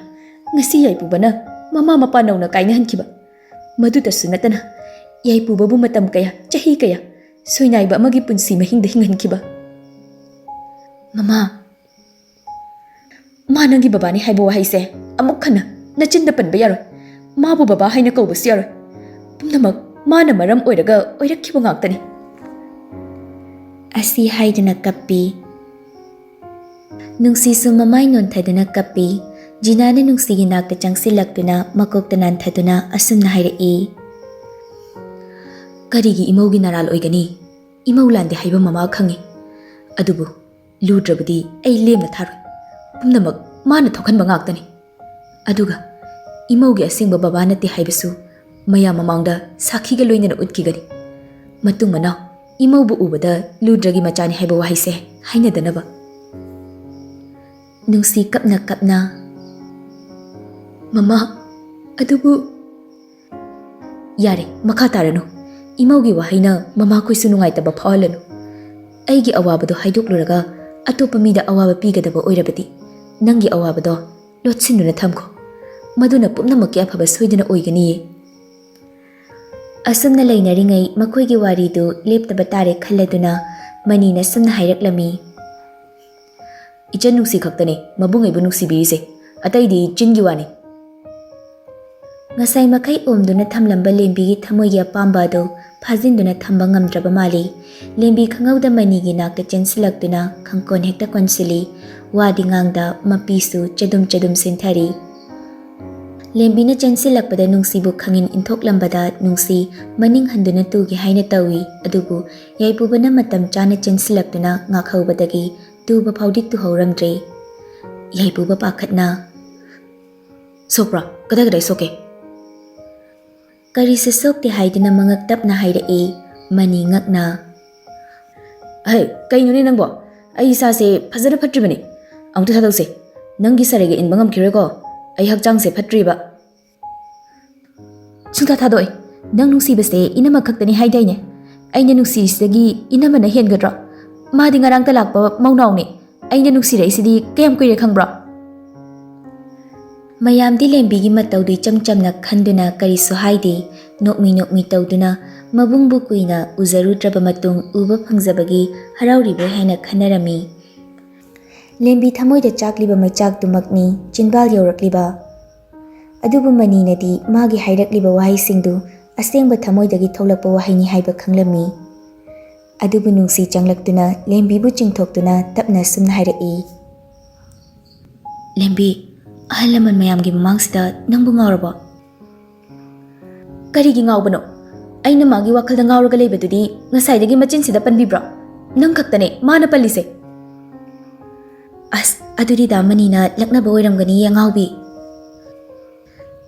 ꯉꯁꯤ ꯌꯥꯏꯄꯨꯕꯅ ꯃꯃꯥ ꯃꯄꯥ ꯅꯧꯅ ꯀꯥꯏꯅꯍꯟꯈꯤꯕ? ꯃꯗꯨꯇꯁꯨ ꯅꯠꯇꯅ ꯌꯥꯏꯄꯨꯕꯕꯨ ꯃꯇꯝ ꯀꯌꯥ, ꯆꯍꯤ ꯀꯌꯥ ꯁꯣꯏꯅꯥꯏꯕ ꯑꯃꯒꯤ ꯄꯨꯟꯁꯤ ꯃꯍꯤꯡꯗ ꯍꯤꯡꯍꯟꯈꯤꯕ?" "ꯃꯃꯥ, ꯃꯥ ꯅꯪꯒꯤ ꯕꯕꯥꯅꯤ ꯍꯥꯏꯕ ꯋꯥꯍꯩꯁꯦ ꯑꯃꯨꯛ ꯍꯟꯅ ꯅꯆꯤꯟꯗ ꯄꯟꯕ ꯌꯥꯔꯣꯏ꯫ ꯃꯥꯕꯨ ꯕꯕꯥ ꯍꯥꯏꯅ ꯀꯧꯕꯁꯨ ꯌꯥꯔꯣꯏ꯫ ꯄꯨꯝꯅꯃꯛ ꯃꯥꯅ ꯃꯔꯝ ꯑꯣꯏꯔꯒ ꯑꯣꯏꯔꯛꯈꯤꯕ ꯉꯥꯛꯇꯅꯤ꯫" ꯑꯁꯤ ꯍꯥꯏꯗꯨꯅ ꯀꯞꯄꯤ꯫ ꯅꯨꯡꯁꯤꯁꯨ ꯃꯃꯥꯏ ꯅꯣꯟꯊꯗꯨꯅ ꯀꯞꯄꯤ꯫ ꯖꯤꯅꯥꯅ ꯅꯨꯡꯁꯤꯒꯤ ꯅꯥꯛꯇ ꯆꯪꯁꯤꯜꯂꯛꯇꯨꯅ ꯃꯀꯣꯛꯇ ꯅꯥꯟꯊꯗꯨꯅ ꯑꯁꯨꯝꯅ ꯍꯥꯏꯔꯛꯏ꯫ "ꯀꯔꯤꯒꯤ ꯏꯃꯧꯒꯤ ꯅꯔꯥꯜ ꯑꯣꯏꯒꯅꯤ? ꯏꯃꯧ ꯂꯥꯟꯗꯦ ꯍꯥꯏꯕ ꯃꯃꯥ ꯈꯪꯉꯤ꯫ ꯑꯗꯨꯕꯨ ꯂꯨꯗ꯭ꯔꯕꯗꯤ ꯑꯩ ꯂꯦꯝꯅ ꯊꯥꯔꯣꯏ꯫ ꯄꯨꯝꯅꯃꯛ ꯃꯥꯅ ꯊꯣꯛꯍꯟꯕ ꯉꯥꯛꯇꯅꯤ꯫ ꯑꯗꯨꯒ ꯏꯃꯧꯒꯤ ꯑꯁꯦꯡꯕ ꯕꯕꯥ ꯅꯠꯇꯦ ꯍꯥꯏꯕꯁꯨ ꯃꯌꯥꯝ ꯃꯃꯥꯡꯗ ꯁꯥꯈꯤꯒ ꯂꯣꯏꯅꯅ ꯎꯠꯈꯤꯒꯅꯤ꯫ ꯃꯇꯨꯡ ꯃꯅꯥꯎ ꯏꯃꯧꯕꯨ ꯎꯕꯗ ꯂꯨꯗ꯭ꯔꯒꯤ ꯃꯆꯥꯅꯤ ꯍꯥꯏꯕ ꯋꯥꯍꯩꯁꯦ ꯍꯥꯏꯅꯗꯅꯕ꯫" ꯅꯨꯡꯁꯤ ꯀꯞꯅ ꯀꯞꯅ, "ꯃꯃꯥ, ꯑꯗꯨꯕꯨ..." "ꯌꯥꯔꯦ, ꯃꯈꯥ ꯇꯥꯔꯅꯨ꯫ ꯏꯃꯧꯒꯤ ꯋꯥꯍꯩꯅ ꯃꯃꯥꯈꯣꯏꯁꯨ ꯅꯨꯡꯉꯥꯏꯇꯕ ꯐꯥꯎꯍꯜꯂꯅꯨ꯫ ꯑꯩꯒꯤ ꯑꯋꯥꯕꯗꯣ ꯍꯥꯏꯗꯣꯛꯂꯨꯔꯒ ꯑꯇꯣꯞꯄ ꯃꯤꯗ ꯑꯋꯥꯕ ꯄꯤꯒꯗꯕ ꯑꯣꯏꯔꯕꯗꯤ ꯅꯪꯒꯤ ꯑꯋꯥꯕꯗꯣ ꯂꯣꯠꯁꯤꯟꯗꯨꯅ ꯊꯝꯈꯣ꯫ ꯃꯗꯨꯅ ꯄꯨꯝꯅꯃꯛꯀꯤ ꯑꯐꯕ ꯁꯣꯏꯗꯅ ꯑꯣꯏꯒꯅꯤꯌꯦ꯫" ꯑꯁꯨꯝꯅ ꯂꯩꯅꯔꯤꯉꯩ ꯃꯈꯣꯏꯒꯤ ꯋꯥꯔꯤꯗꯨ ꯂꯦꯞꯇꯕ ꯇꯥꯔꯦ ꯈꯜꯂꯗꯨꯅ ꯃꯅꯤꯅ ꯁꯨꯝꯅ ꯍꯥꯏꯔꯛꯂꯝꯃꯤ꯫ "ꯏꯆꯟ ꯅꯨꯡꯁꯤ ꯈꯛꯇꯅꯦ ꯃꯕꯨꯡꯉꯩꯕꯨ ꯅꯨꯡꯁꯤꯕꯤꯔꯤꯁꯦ, ꯑꯇꯩꯗꯤ ꯆꯤꯟꯒꯤ ꯋꯥꯅꯤ꯫" ꯉꯁꯥꯏ ꯃꯈꯩ ꯑꯣꯝꯗꯨꯅ ꯊꯝꯂꯝꯕ ꯂꯦꯝꯕꯤꯒꯤ ꯊꯃꯣꯏꯒꯤ ꯑꯄꯥꯝꯕ ꯑꯗꯨ ꯐꯥꯖꯤꯟꯗꯨꯅ ꯊꯝꯕ ꯉꯝꯗ꯭ꯔꯕ ꯃꯥꯜꯂꯤ꯫ ꯂꯦꯝꯕꯤ ꯈꯪꯍꯧꯗ ꯃꯅꯤꯒꯤ ꯅꯥꯛꯇ ꯆꯦꯟꯁꯤꯜꯂꯛꯇꯨꯅ ꯈꯪꯀꯣꯟ ꯍꯦꯛꯇ ꯀꯣꯟꯁꯤꯜꯂꯤ꯫ ꯋꯥꯗꯤ ꯉꯥꯡꯗ ꯃꯄꯤꯁꯨ ꯆꯗꯨꯝ ꯆꯗꯨꯝ ꯁꯤꯟꯊꯔꯤ꯫ ꯂꯦꯝꯕꯤꯅ ꯆꯦꯟꯁꯤꯜꯂꯛꯄꯗ ꯅꯨꯡꯁꯤꯕꯨ ꯈꯪꯏꯟ ꯏꯟꯊꯣꯛꯂꯝꯕꯗ ꯅꯨꯡꯁꯤ ꯃꯅꯤꯡ ꯍꯟꯗꯨꯅ ꯇꯨꯒꯦ ꯍꯥꯏꯅ ꯇꯧꯏ꯫ ꯑꯗꯨꯕꯨ ꯌꯥꯏꯄꯨꯕꯅ ꯃꯇꯝ ꯆꯥꯅ ꯆꯦꯟꯁꯤꯜꯂꯛꯇꯨꯅ ꯉꯥꯛꯍꯧꯕꯗꯒꯤ ꯇꯨꯕ ꯐꯥꯎꯗꯤ ꯇꯨꯍꯧꯔꯝꯗ꯭ꯔꯦ꯫ ꯌꯥꯏꯄꯨꯕ ꯄꯥꯈꯠꯅ, "ꯁꯣꯛꯄ꯭ꯔꯥ? ꯀꯗꯥꯏ ꯀꯗꯥꯏ ꯁꯣꯛꯀꯦ?" "ꯀꯔꯤꯁꯨ ꯁꯣꯛꯇꯦ" ꯍꯥꯏꯗꯨꯅ ꯃꯉꯛ ꯇꯞꯅ ꯍꯥꯏꯔꯛꯏ꯫ ꯃꯅꯤ ꯉꯛꯅ, ꯍꯩ, ꯀꯩꯅꯣꯅꯦ ꯅꯪꯕꯣ? ꯑꯩ ꯏꯁꯥꯁꯦ ꯐꯖꯅ ꯐꯠꯇ꯭ꯔꯤꯕꯅꯤ꯫ ꯑꯃꯨꯛꯇ ꯊꯥꯗꯣꯛꯁꯦ꯫ ꯅꯪꯒꯤ ꯁꯥꯔꯩꯒ ꯏꯟꯕ ꯉꯝꯈꯤꯔꯣꯏꯀꯣ꯫ ꯑꯩ ꯍꯛꯆꯥꯡꯁꯦ ꯐꯠꯇ꯭ꯔꯤꯕ꯫ ꯁꯨꯡꯊꯥ ꯊꯥꯗꯣꯛꯑꯣꯏ꯫ ꯅꯪ ꯅꯨꯡꯁꯤꯕꯁꯦ ꯏꯅꯝꯃ ꯈꯛꯇꯅꯤ ꯍꯥꯏꯗꯥꯏꯅꯦ? ꯑꯩꯅ ꯅꯨꯡꯁꯤꯔꯤꯁꯤꯗꯒꯤ ꯏꯅꯝꯃꯅ ꯍꯦꯟꯒꯗ꯭ꯔꯣ? ꯃꯥꯗꯤ ꯉꯔꯥꯡꯇ ꯂꯥꯛꯄ ꯃꯧꯅꯥꯎꯅꯦ꯫ ꯑꯩꯅ ꯅꯨꯡꯁꯤꯔꯛꯏꯁꯤꯗꯤ ꯀꯌꯥꯝ ꯀꯨꯏꯔꯦ ꯈꯪꯕ꯭ꯔꯣ? ꯃꯌꯥꯝꯗꯤ ꯂꯦꯝꯕꯤꯒꯤ ꯃꯇꯧꯗꯨ ꯏꯆꯝ ꯆꯝꯅ ꯈꯟꯗꯨꯅ ꯀꯔꯤꯁꯨ ꯍꯥꯏꯗꯦ꯫ ꯅꯣꯛꯃꯤ ꯅꯣꯛꯃꯤ ꯇꯧꯗꯨꯅ ꯃꯕꯨꯡꯕꯨ ꯀꯨꯏꯅ ꯎꯖꯔꯨꯗ꯭ꯔꯕ ꯃꯇꯨꯡ ꯎꯕ ꯐꯪꯖꯕꯒꯤ ꯍꯔꯥꯎꯔꯤꯕꯣꯏ ꯍꯥꯏꯅ ꯈꯟꯅꯔꯝꯃꯤ꯫ ꯂꯦꯝꯕꯤ ꯊꯃꯣꯏꯗ ꯆꯥꯛꯂꯤꯕ ꯃꯩꯆꯥꯛꯇꯨꯃꯛꯅꯤ ꯆꯤꯟꯕꯥꯜ ꯌꯧꯔꯛꯂꯤꯕ꯫ ꯑꯗꯨꯕꯨ ꯃꯅꯤꯅꯗꯤ ꯃꯥꯒꯤ ꯍꯥꯏꯔꯛꯂꯤꯕ ꯋꯥꯍꯩꯁꯤꯡꯗꯨ ꯑꯁꯦꯡꯕ ꯊꯃꯣꯏꯗꯒꯤ ꯊꯣꯛꯂꯛꯄ ꯋꯥꯍꯩꯅꯤ ꯍꯥꯏꯕ ꯈꯪꯂꯝꯃꯤ꯫ ꯑꯗꯨꯕꯨ ꯅꯨꯡꯁꯤ ꯆꯪꯂꯛꯇꯨꯅ ꯂꯦꯝꯕꯤꯕꯨ ꯆꯤꯡꯊꯣꯛꯇꯨꯅ ꯇꯞꯅ ꯑꯁꯨꯝꯅ ꯍꯥꯏꯔꯛꯏ, "ꯂꯦꯝꯕꯤ, ꯑꯍꯜ ꯂꯃꯟ ꯃꯌꯥꯝꯒꯤ ꯃꯃꯥꯡꯁꯤꯗ ꯅꯪꯕꯨ ꯉꯥꯎꯔꯕꯣ?" "ꯀꯔꯤꯒꯤ ꯉꯥꯎꯕꯅꯣ? ꯑꯩꯅ ꯃꯥꯒꯤ ꯋꯥꯈꯜꯗ ꯉꯥꯎꯔꯒ ꯂꯩꯕꯗꯨꯗꯤ ꯉꯁꯥꯏꯗꯒꯤ ꯃꯆꯤꯟꯁꯤꯗ ꯄꯟꯕꯤꯕ꯭ꯔꯣ? ꯅꯪ ꯈꯛꯇꯅꯦ ꯃꯥꯅ ꯄꯜꯂꯤꯁꯦ꯫" "ꯑꯁ, ꯑꯗꯨꯗꯤ ꯗꯥ ꯃꯅꯤꯅ ꯂꯛꯅꯕ ꯑꯣꯏꯔꯝꯒꯅꯤꯌꯦ ꯑꯉꯥꯎꯕꯤ꯫"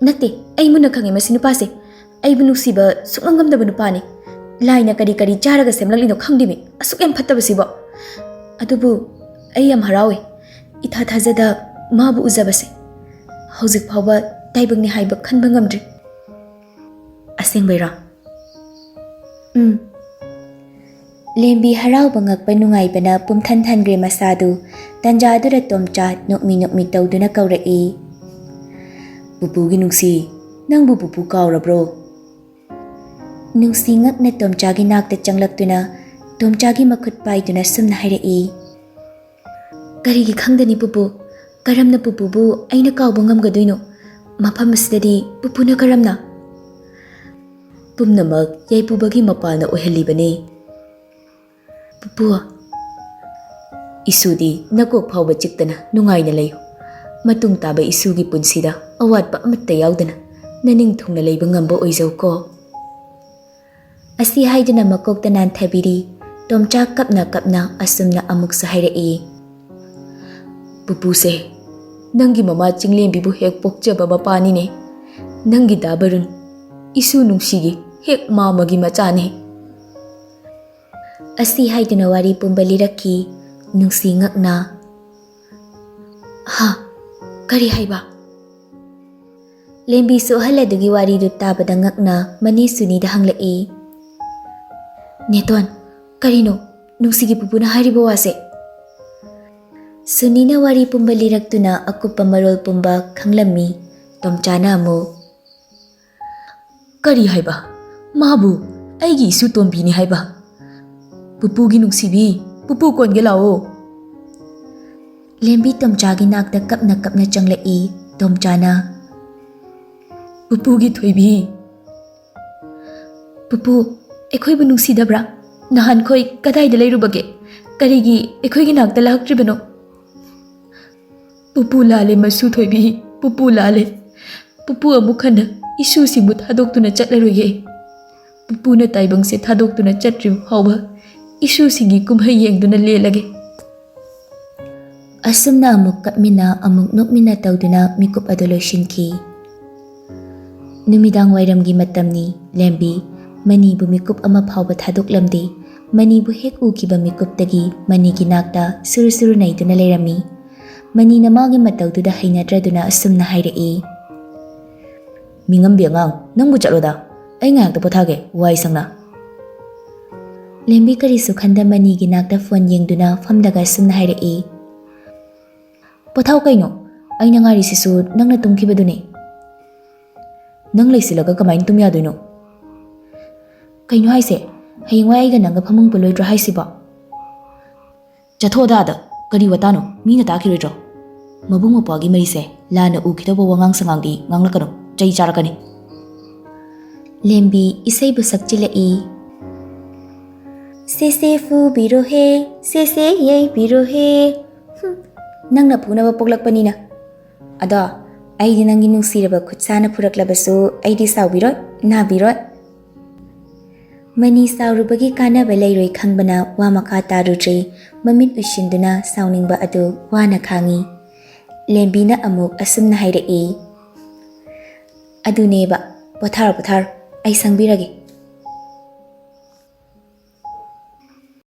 "ꯅꯠꯇꯦ, ꯑꯩ ꯃꯨꯟꯅ ꯈꯪꯉꯦ ꯃꯁꯤ ꯅꯨꯄꯥꯁꯦ꯫ ꯑꯩꯕꯨ ꯅꯨꯡꯁꯤꯕ ꯁꯨꯛꯉꯝ ꯉꯝꯗꯕ ꯅꯨꯄꯥꯅꯤ꯫ ꯂꯥꯏꯅ ꯀꯔꯤ ꯀꯔꯤ ꯆꯥꯔꯒ ꯁꯦꯝꯂꯛꯂꯤꯅꯣ ꯈꯪꯗꯦꯃꯤ, ꯑꯁꯨꯛ ꯌꯥꯝ ꯐꯠꯇꯕꯁꯤꯕꯣ꯫ ꯑꯗꯨꯕꯨ ꯑꯩ ꯌꯥꯝ ꯍꯔꯥꯎꯏ꯫ ꯏꯊꯥ ꯊꯥꯖꯗ ꯃꯥꯕꯨ ꯎꯖꯕꯁꯦ꯫ ꯍꯧꯖꯤꯛ ꯐꯥꯎꯕ ꯇꯥꯏꯕꯪꯅꯤ ꯍꯥꯏꯕ ꯈꯟꯕ ꯉꯝꯗ꯭ꯔꯤ꯫" "ꯑꯁꯦꯡꯕꯩꯔꯣ?" "ꯎꯝ꯫" ꯂꯦꯝꯕꯤ ꯍꯔꯥꯎꯕ ꯉꯛꯄ ꯅꯨꯡꯉꯥꯏꯕꯅ ꯄꯨꯝꯊꯟ ꯊꯟꯈ꯭ꯔꯦ ꯃꯁꯥꯗꯨ꯫ ꯇꯟꯖꯥꯗꯨꯗ ꯇꯣꯝꯆꯥ ꯅꯣꯛꯃꯤ ꯅꯣꯛꯃꯤ ꯇꯧꯗꯨꯅ ꯀꯧꯔꯛꯏ, "ꯄꯨꯄꯨꯒꯤ ꯅꯨꯡꯁꯤ, ꯅꯪꯕꯨ ꯄꯨꯄꯨ ꯀꯥꯎꯔꯕ꯭ꯔꯣ?" ꯅꯨꯡꯁꯤ ꯉꯛꯅ ꯇꯣꯝꯆꯥꯒꯤ ꯅꯥꯛꯇ ꯆꯪꯂꯛꯇꯨꯅ ꯇꯣꯝꯆꯥꯒꯤ ꯃꯈꯨꯠ ꯄꯥꯏꯗꯨꯅ ꯁꯨꯝꯅ ꯍꯥꯏꯔꯛꯏ, "ꯀꯔꯤꯒꯤ ꯈꯪꯗꯅꯤ ꯄꯨꯄꯨ? ꯀꯔꯝꯅ ꯄꯨꯄꯨꯕꯨ ꯑꯩꯅ ꯀꯥꯎꯕ ꯉꯝꯒꯗꯣꯏꯅꯣ? ꯃꯐꯝ ꯑꯁꯤꯗꯗꯤ ꯄꯨꯄꯨꯅ ꯀꯔꯝꯅ?" "ꯄꯨꯝꯅꯃꯛ ꯌꯥꯏꯄꯨꯕꯒꯤ ꯃꯄꯥꯜꯅ ꯑꯣꯏꯍꯜꯂꯤꯕꯅꯤ꯫ ꯄꯨꯄꯨ, ꯏꯁꯨꯗꯤ ꯅꯀꯣꯛ ꯐꯥꯎꯕ ꯆꯤꯛꯇꯅ ꯅꯨꯡꯉꯥꯏꯅ ꯂꯩꯌꯨ꯫ ꯃꯇꯨꯡ ꯇꯥꯕ ꯏꯁꯨꯒꯤ ꯄꯨꯟꯁꯤꯗ ꯑꯋꯥꯠꯄ ꯑꯃꯠꯇ ꯌꯥꯎꯗꯅ ꯅꯅꯤꯡ ꯊꯨꯡꯅ ꯂꯩꯕ ꯉꯝꯕ ꯑꯣꯏꯖꯧꯀꯣ꯫" ꯑꯁꯤ ꯍꯥꯏꯗꯨꯅ ꯃꯀꯣꯛꯇ ꯅꯥꯟꯊꯕꯤꯔꯤ꯫ ꯇꯣꯝꯆꯥ ꯀꯞꯅ ꯀꯞꯅ ꯑꯁꯨꯝꯅ ꯑꯃꯨꯛꯁꯨ ꯍꯥꯏꯔꯛꯏ, "ꯄꯨꯄꯨꯁꯦ, ꯅꯪꯒꯤ ꯃꯃꯥ ꯆꯤꯡꯂꯦꯝꯕꯤꯕꯨ ꯍꯦꯛ ꯄꯣꯛꯆꯕ ꯃꯄꯥꯅꯤꯅꯦ꯫ ꯅꯪꯒꯤ ꯗꯥ ꯕꯔꯨꯟ, ꯏꯁꯨ ꯅꯨꯡꯁꯤꯒꯤ ꯍꯦꯛ ꯃꯥꯃꯒꯤ ꯃꯆꯥꯅꯦ꯫" ꯑꯁꯤ ꯍꯥꯏꯗꯨꯅ ꯋꯥꯔꯤ ꯄꯨꯝꯕ ꯂꯤꯔꯛꯈꯤ ꯅꯨꯡꯁꯤ ꯉꯛꯅ꯫ "ꯍꯥ? ꯀꯔꯤ ꯍꯥꯏꯕ?" ꯂꯦꯝꯕꯤꯁꯨ ꯑꯍꯜ ꯑꯗꯨꯒꯤ ꯋꯥꯔꯤꯗꯨ ꯇꯥꯕꯗ ꯉꯛꯅ ꯃꯅꯤ ꯁꯨꯅꯤꯗ ꯍꯪꯂꯛꯏ, "ꯅꯦꯇꯣꯟ, ꯀꯔꯤꯅꯣ ꯅꯨꯡꯁꯤꯒꯤ ꯄꯨꯄꯨꯅ ꯍꯥꯏꯔꯤꯕ ꯋꯥꯁꯦ?" ꯁꯨꯅꯤꯅ ꯋꯥꯔꯤ ꯄꯨꯝꯕ ꯂꯤꯔꯛꯇꯨꯅ ꯑꯀꯨꯞꯄ ꯃꯔꯣꯜ ꯄꯨꯝꯕ ꯈꯪꯂꯝꯃꯤ꯫ ꯇꯣꯝꯆꯥꯅ ꯑꯃꯨꯛ, "ꯀꯔꯤ ꯍꯥꯏꯕ? ꯃꯥꯕꯨ ꯑꯩꯒꯤ ꯏꯁꯨ ꯇꯣꯝꯕꯤꯅꯤ ꯍꯥꯏꯕ? ꯄꯨꯄꯨꯒꯤ ꯅꯨꯡꯁꯤꯕꯤ, ꯄꯨꯄꯨ ꯀꯣꯟꯒꯦ ꯂꯥꯛꯑꯣ꯫" ꯂꯦꯝꯕꯤ ꯇꯣꯝꯆꯥꯒꯤ ꯅꯥꯛꯇ ꯀꯞꯅ ꯀꯞꯅ ꯆꯪꯂꯛꯏ꯫ ꯇꯣꯝꯆꯥꯅ, "ꯄꯨꯄꯨꯒꯤ ꯊꯣꯏꯕꯤ꯫" "ꯄꯨꯄꯨ, ꯑꯩꯈꯣꯏꯕꯨ ꯅꯨꯡꯁꯤꯗꯕ꯭ꯔꯥ? ꯅꯍꯥꯟꯈꯣꯏ ꯀꯗꯥꯏꯗ ꯂꯩꯔꯨꯕꯒꯦ? ꯀꯔꯤꯒꯤ ꯑꯩꯈꯣꯏꯒꯤ ꯅꯥꯛꯇ ꯂꯥꯛꯇ꯭ꯔꯤꯕꯅꯣ?" "ꯄꯨꯄꯨ ꯂꯥꯜꯂꯦ ꯃꯁꯨ ꯊꯣꯏꯕꯤ, ꯄꯨꯄꯨ ꯂꯥꯜꯂꯦ꯫ ꯄꯨꯄꯨ ꯑꯃꯨꯛ ꯍꯟꯅ ꯏꯁꯨꯁꯤꯡꯕꯨ ꯊꯥꯗꯣꯛꯇꯨꯅ ꯆꯠꯂꯔꯣꯏꯌꯦ꯫ ꯄꯨꯄꯨꯅ ꯇꯥꯏꯕꯪꯁꯦ ꯊꯥꯗꯣꯛꯇꯨꯅ ꯆꯠꯇ꯭ꯔꯤꯕ ꯐꯥꯎꯕ ꯏꯁꯨꯁꯤꯡꯒꯤ ꯀꯨꯝꯍꯩ ꯌꯦꯡꯗꯨꯅ ꯂꯦꯜꯂꯒꯦ꯫" ꯑꯁꯨꯝꯅ ꯑꯃꯨꯛ ꯀꯞꯃꯤꯟꯅ ꯑꯃꯨꯛ ꯅꯣꯛꯃꯤꯟꯅ ꯇꯧꯗꯨꯅ ꯃꯤꯀꯨꯞ ꯑꯗꯨ ꯂꯣꯏꯁꯤꯟꯈꯤ꯫ ꯅꯨꯃꯤꯗꯥꯡ ꯋꯥꯏꯔꯝꯒꯤ ꯃꯇꯝꯅꯤ꯫ ꯂꯦꯝꯕꯤ ꯃꯅꯤꯕꯨ ꯃꯤꯀꯨꯞ ꯑꯃ ꯐꯥꯎꯕ ꯊꯥꯗꯣꯛꯂꯝꯗꯦ꯫ ꯃꯅꯤꯕꯨ ꯍꯦꯛ ꯎꯈꯤꯕ ꯃꯤꯀꯨꯞꯇꯒꯤ ꯃꯅꯤꯒꯤ ꯅꯥꯛꯇ ꯁꯨꯔꯨ ꯁꯨꯔꯨ ꯅꯩꯗꯨꯅ ꯂꯩꯔꯝꯃꯤ꯫ ꯃꯅꯤꯅ ꯃꯥꯒꯤ ꯃꯇꯧꯗꯨꯗ ꯍꯩꯅꯗ꯭ꯔꯗꯨꯅ ꯑꯁꯨꯝꯅ ꯍꯥꯏꯔꯛꯏ, "ꯃꯤꯉꯝꯕꯤ ꯑꯉꯥꯡ, ꯅꯪꯕꯨ ꯆꯠꯂꯣꯗ, ꯑꯩ ꯉꯥꯏꯍꯥꯛꯇ ꯄꯣꯊꯥꯒꯦ, ꯋꯥꯏ ꯁꯪꯅ꯫" ꯂꯦꯝꯕꯤ ꯀꯔꯤꯁꯨ ꯈꯟꯗ ꯃꯅꯤꯒꯤ ꯅꯥꯛꯇ ꯐꯣꯟ ꯌꯦꯡꯗꯨꯅ ꯐꯝꯂꯒ ꯑꯁꯨꯝꯅ ꯍꯥꯏꯔꯛꯏ, "ꯄꯣꯊꯥꯎ ꯀꯩꯅꯣ, ꯑꯩꯅ ꯉꯥꯏꯔꯤꯁꯤꯁꯨ ꯅꯪꯅ ꯇꯨꯝꯈꯤꯕꯗꯨꯅꯤ꯫ ꯅꯪ ꯂꯩꯁꯤꯜꯂꯒ ꯀꯃꯥꯏꯅ ꯇꯨꯝ ꯌꯥꯗꯣꯏꯅꯣ?" "ꯀꯩꯅꯣ ꯍꯥꯏꯁꯦ? ꯍꯌꯦꯡꯋꯥꯏ ꯑꯩꯒ ꯅꯪꯒ ꯐꯃꯨꯡ ꯄꯨꯜꯂꯣꯏꯗ꯭ꯔꯣ ꯍꯥꯏꯁꯤꯕꯣ?" "ꯆꯠꯊꯣꯛꯑꯗꯥ ꯑꯗ, ꯀꯔꯤ ꯋꯥꯇꯥꯅꯣ? ꯃꯤꯅ ꯇꯥꯈꯤꯔꯣꯏꯗ꯭ꯔꯣ?" "ꯃꯕꯨꯡ ꯃꯧꯄ꯭ꯋꯥꯒꯤ ꯃꯔꯤꯁꯦ ꯂꯥꯟꯅ ꯎꯈꯤꯗꯧꯕ ꯋꯥꯉꯥꯡ ꯁꯉꯥꯡꯗꯤ ꯉꯥꯡꯂꯛꯀꯅꯨ, ꯆꯩ ꯆꯥꯔꯛꯀꯅꯤ꯫" ꯂꯦꯝꯕꯤ ꯏꯁꯩꯕꯨ ꯁꯛꯆꯤꯜꯂꯛꯏ, "ꯁꯦꯁꯦ ꯐꯨꯕꯤꯔꯣꯍꯦ, ꯁꯦꯁꯦ ꯌꯩꯕꯤꯔꯣꯍꯦ꯫ ꯍꯨꯝ, ꯅꯪꯅ ꯐꯨꯅꯕ ꯄꯣꯛꯂꯛꯄꯅꯤꯅ꯫ ꯑꯗꯣ ꯑꯩꯗꯤ ꯅꯪꯒꯤ ꯅꯨꯡꯁꯤꯔꯕ ꯈꯨꯠꯁꯥꯅ ꯐꯨꯔꯛꯂꯕꯁꯨ ꯑꯩꯗꯤ ꯁꯥꯎꯕꯤꯔꯣꯏ, ꯅꯥꯕꯤꯔꯣꯏ꯫" ꯃꯅꯤ ꯁꯥꯎꯔꯨꯕꯒꯤ ꯀꯥꯟꯅꯕ ꯂꯩꯔꯣꯏ ꯈꯪꯕꯅ ꯋꯥ ꯃꯈꯥ ꯇꯥꯔꯨꯗ꯭ꯔꯦ꯫ ꯃꯃꯤꯠ ꯎꯏꯁꯤꯟꯗꯨꯅ ꯁꯥꯎꯅꯤꯡꯕ ꯑꯗꯨ ꯋꯥꯅ ꯈꯥꯡꯉꯤ꯫ ꯂꯦꯝꯕꯤꯅ ꯑꯃꯨꯛ ꯑꯁꯨꯝꯅ ꯍꯥꯏꯔꯛꯏ, "ꯑꯗꯨꯅꯦꯕ, ꯄꯣꯊꯥꯔꯣ, ꯄꯣꯊꯥꯔꯣ, ꯑꯩ ꯁꯪꯕꯤꯔꯒꯦ꯫